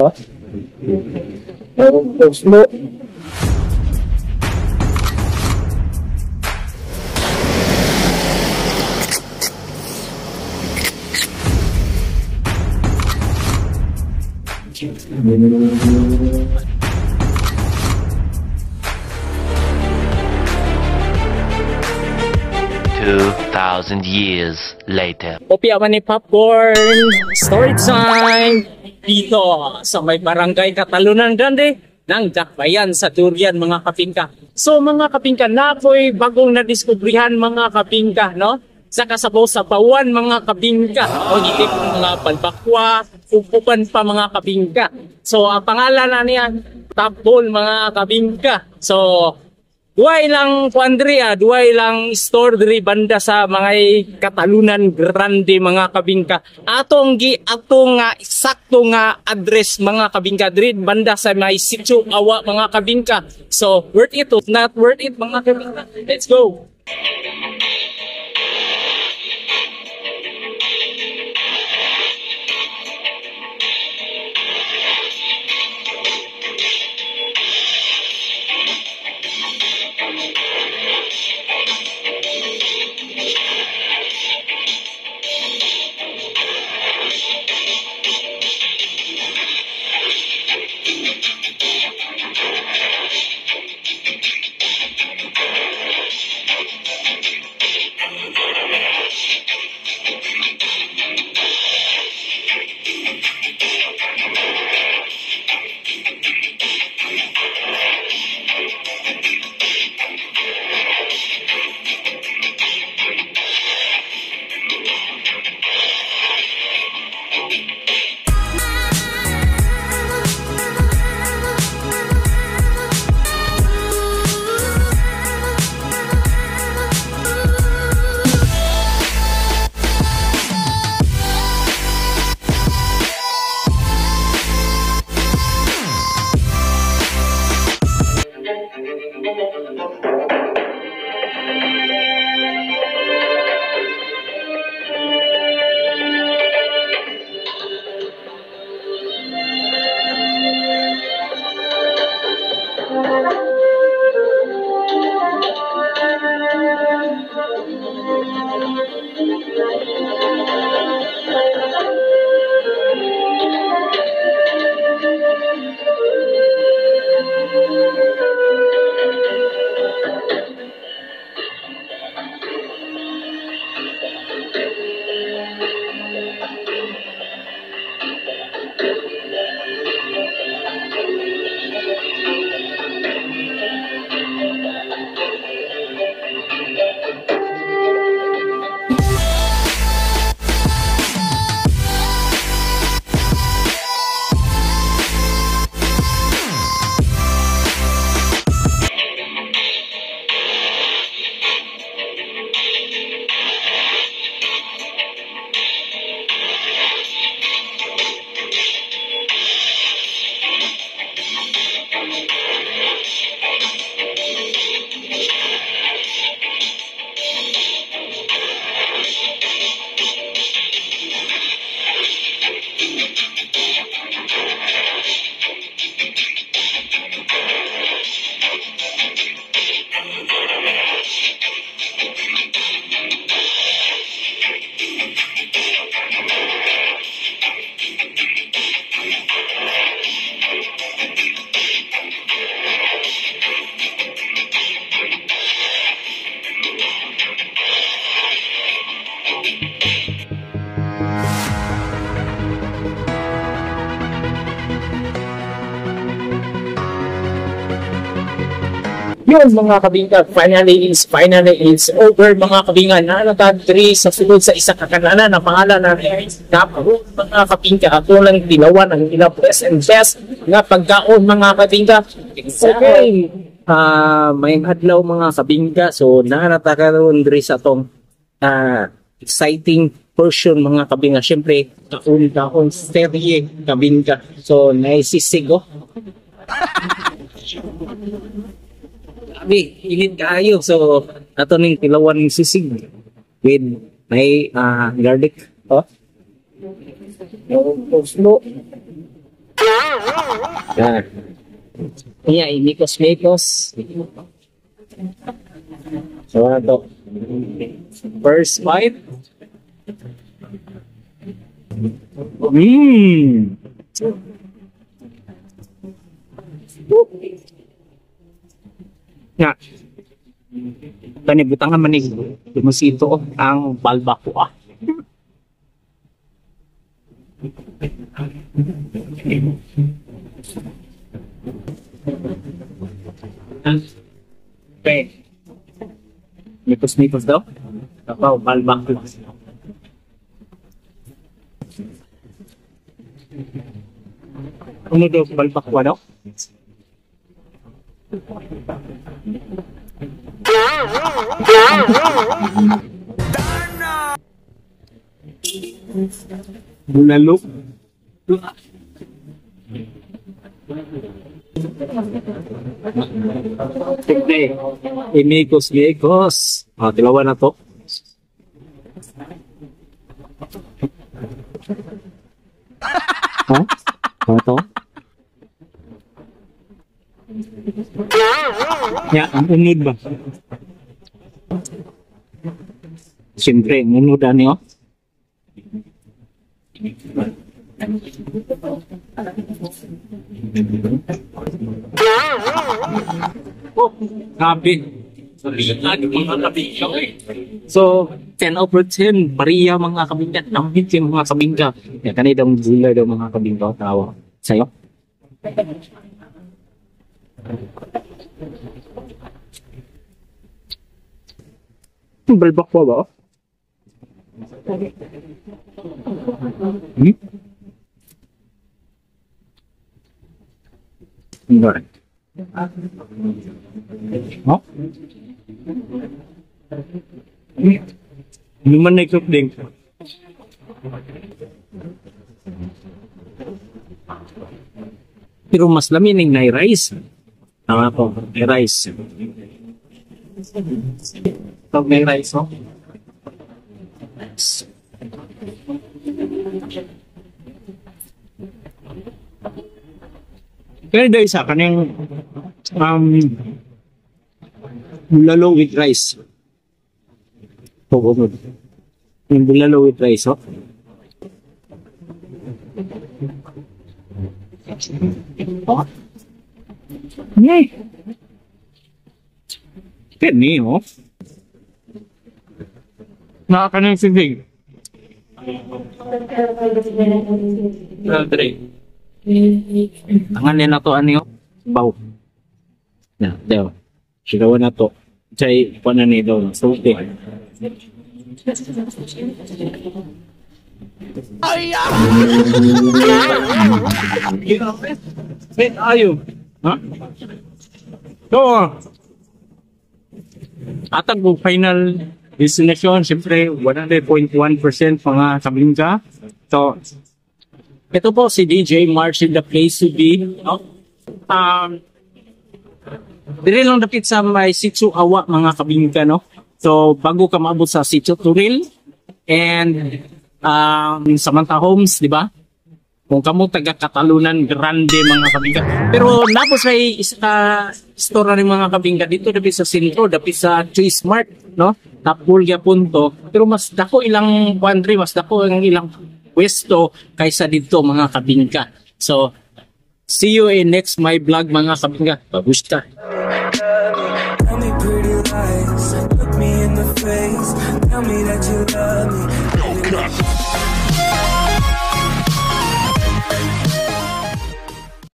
Oh. Oh, slow. 2,000 years later. Kopya man ni popcorn, story time dito sa may barangay Catalunan Grande ng Dakbayan sa Durian, mga kapingka. So mga kapingka, napoy bagong nadiskubrihan, mga kapingka, no? Sa kasabaw sa bawan, mga kapingka. O gitip mga balbakwa, upupan pa, mga kapingka. So ang pangalan na niya, Top Bowl, mga kapingka. So duay lang kuandri, duay lang store diri banda sa mga Catalunan Grande, mga kabingka. Atong gi ato nga sakto nga address, mga kabingka, diri banda sa may Sitio Awa, mga kabingka. So worth it or not worth it, mga kabingka? Let's go. Yun, mga kabingka, finally is over, mga kabingka. Naanatad 3 sa sulod sa isa kakananan ang pangalan na Top, mga kabingka. Ato lang tilawan ang ila best and best nga pagkaon, mga kabingka. Okay. May adlaw, mga kabingka. So naanata karon diri sa atong exciting portion, mga kabingka. Syempre, kaon-kaon serye, kabingka. So naisisig oh. Grabe, init kaayo. So, ato ning tilawan ning sisig with may garlic. Oh. Oh, slow. Yan. Iya, imikos-mikos. So, ano to? First bite. Mmm. Nga. Kani butangan manig lumusito ang balbacoa. Okay. Mikos-mikos daw. Kapaw, balbacoa. Ano daw balbacoa daw? Bulalo. Tigde. Imikos-mikos. Ah, tilawan na to. Ha? Ano to? Ya, ang unod ba? Siyempre, ang unod ani oh. Oh, grabe. So, 10 over 10, Maria mga kabingka, namit yung mga kabingka. Yan, kanina daw gulay daw mga kabingka, tawa. Sa'yo? Balbakwa ba? Hmm? Alright. Oh? Ano man na ikot din. Pero mas lami ning nay rice. Tama po, may rice. Pag may rice, oh. Kaya dahil sa kanyang bulalo with rice. Oo, yung bulalo with rice, oh. Oh. Ngay. Kani, oh. Nakakanang sisig. Tangan na to ani oh. Baw. Na, daw. Sigawan na to. Chay pa na ni daw sulti. Ay! Wait, ayo. Ha? So, atag mo final destination, siyempre 100.1% mga kabingka. So, ito po si DJ March in the place to be. No? Dire lang dapit sa may Sitio Awa mga kabingka, no? So, bago ka maabot sa Sitio Turil and Samantha Homes, di ba? Kung kamo taga Catalunan Grande mga kabingka. Pero napos ay isa ka store na rin mga kabingka dito dapit sa sentro, dapit sa Chase Mart, no? Tapol gyapon to. Pero mas dako ilang pantry, mas dako ang ilang pwesto kaysa dito mga kabingka. So, see you in next my vlog mga kabingka. Babushka. Tell me pretty lies, look me in the face, tell me that you love me.